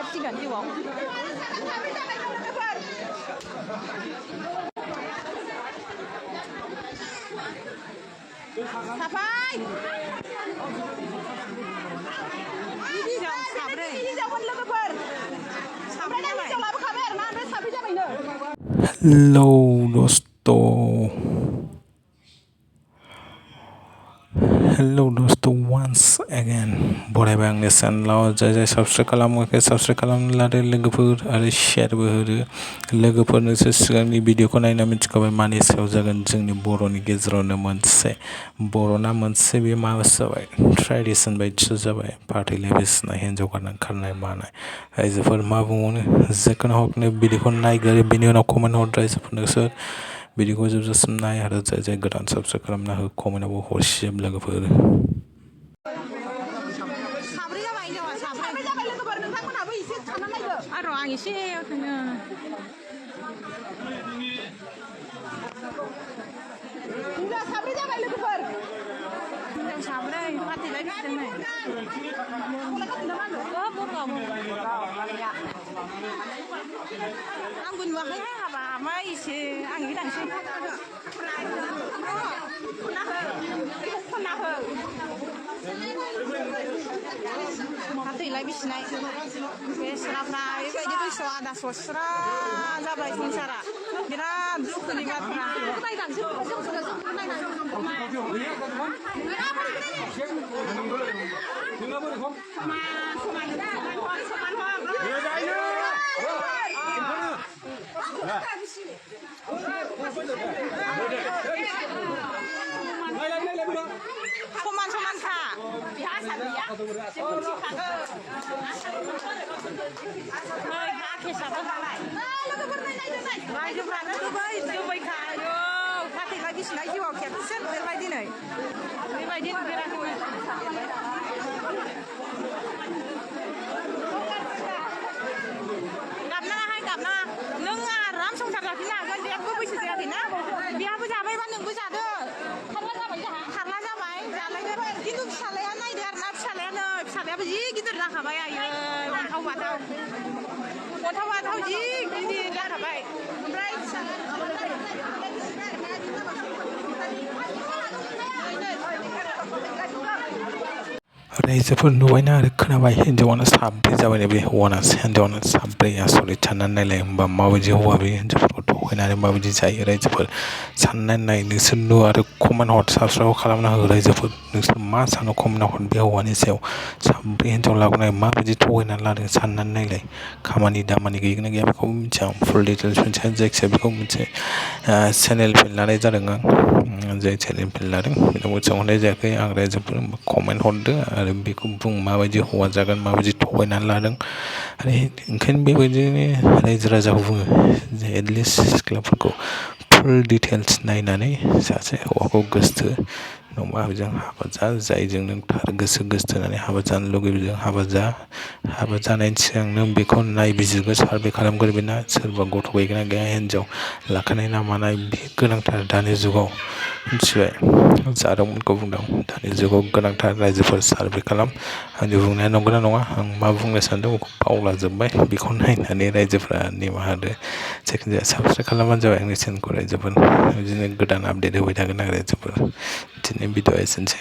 खेबसिगोन जिउआव साफाय हेलो दोस्तों once again बरायबाय आंनि चेनेलाव जाय साबस्क्राइब खालामाखै साबस्क्राइब खालामना लादो लोगोफोर आरो शेयारबो होदो लोगोफोर नोंसोर सिगांनि भिडिअखौ नायना मिथिखाबाय मानि सायाव जागोन जोंनि बर'नि गेजेरावनो मोनसे बे माबा जाबाय ट्रेडिसन बायदिसो जाबाय फाथैलाय बिसिनाय हिन्जाव गारनानै खारनाय मानाय आइजोफोर मा बुंबावनो जेखुनु हकनो भिडिअखौ नायग्रो बिनि उनाव कमेन्ट हरदो आइजोफोर नोंसोर भिडिअखौ जोबजासिम नाय आरो जाय गोदान साबस्क्राइब खालामना हो कमेन्टआवबो हरसिजोब लोगोफोर आं एसे साब्रै जाबाय लोगोफोर साब्रै फाथैलाय बिसिनाय आंबो नुवाखैहाय हाबा मा एसे आं गोदानसै फाथैलाय बिसिनाय बेसराफ्रा बेबायदि बैसोआव आदा सस्रा जाबाय संसारा बिराद दुखुनि बाथ्रा समानखा रायजोफ्रानो जोबैखा फाथैलाय बिसिनाय जिउआव खेबसे नुफेरबाय दिनै बेबायदि नुफेराखैमोन गाबनाङा नों आराम संसार जाफिननो हागोन जेबो बैसो जायाखैना बिहाबो जाबायबा नोंबो जादो खारला जाबाय जालायदो खिन्थु फिसालाया नायदो आरोना फिसालायाबो जि गिदिर जाखाबाय आयै अन्थाव बाथाव जि गिदिर जाखाबाय ओमफ्राय रायजोफोर नुबायना आरो खोनाबाय हिन्जावानो साब्रै जाबाय बे हिन्जावानो साब्रै आसरित साननानै नायलाय होमबा माबायदि हौवा बे हिन्जावफोरखौ थगायनानै माबायदि जायो रायजोफोर साननानै नाय नोंसोर नु आरो कमेन्ट हर साबस्क्राइब खालामना हो रायजोफोर नोंसोर मा सानो कमेन्ट हर बे हौवानि सायाव साब्रै हिन्जाव लाबोनाय माबायदि थगायनानै लादों साननानै नायलाय खामानि दामानि गैगोना गैया बेखौबो मिथिया फुल डिटेल्स मिथिया जायखिजाया बेखौ मोनसे चेनेल पेज लानाय जादों आं जाय चेनेल पेज लादों बेनावबो सोंहरनाय जायाखै आं रायजोफोर कमेन्ट हरदो आरो बेखौ बुं माबायदि हौवा जागोन माबायदि थगायनानै लादों आरो ओंखायनो बेबायदिनो रायजो राजाखौ बुङो जे एटलिस्ट सिख्लाफोरखौ फुल डिटेल्स नायनानै सासे हौवाखौ गोसो नङाबा बेजों हाबा जा जायजों नों गोसो गोसोथोनानै हाबा जानो लुगैयो बेजों हाबा जानायनि सिगां नों बेखौ नायबिजिरगोन सार्भे खालामगोन बेना सोरबा गथ' गैगोना गैया हिन्जाव लाखानाय ना मानाय बे गोनांथार दानि जुगाव मिथिबाय जादोंमोनखौ बुंदों दानि जुगाव गोनांथार रायजोफोर सार्भे खालाम आंनि बुंनाया नंगौना नङा आं मा बुंनो सानदों बेखौ बावलाजोब्बाय बेखौ नायनानै रायजोफ्रा निमाहा होदो जायखिजाया साबस्क्राइब खालामबानो जाबाय आंनि चेनेलखौ रायजोफोर बिदिनो गोदान आपडेट होबाय थागोन आं रायजोफोर दिनै भिडिअ'आ एसेनोसै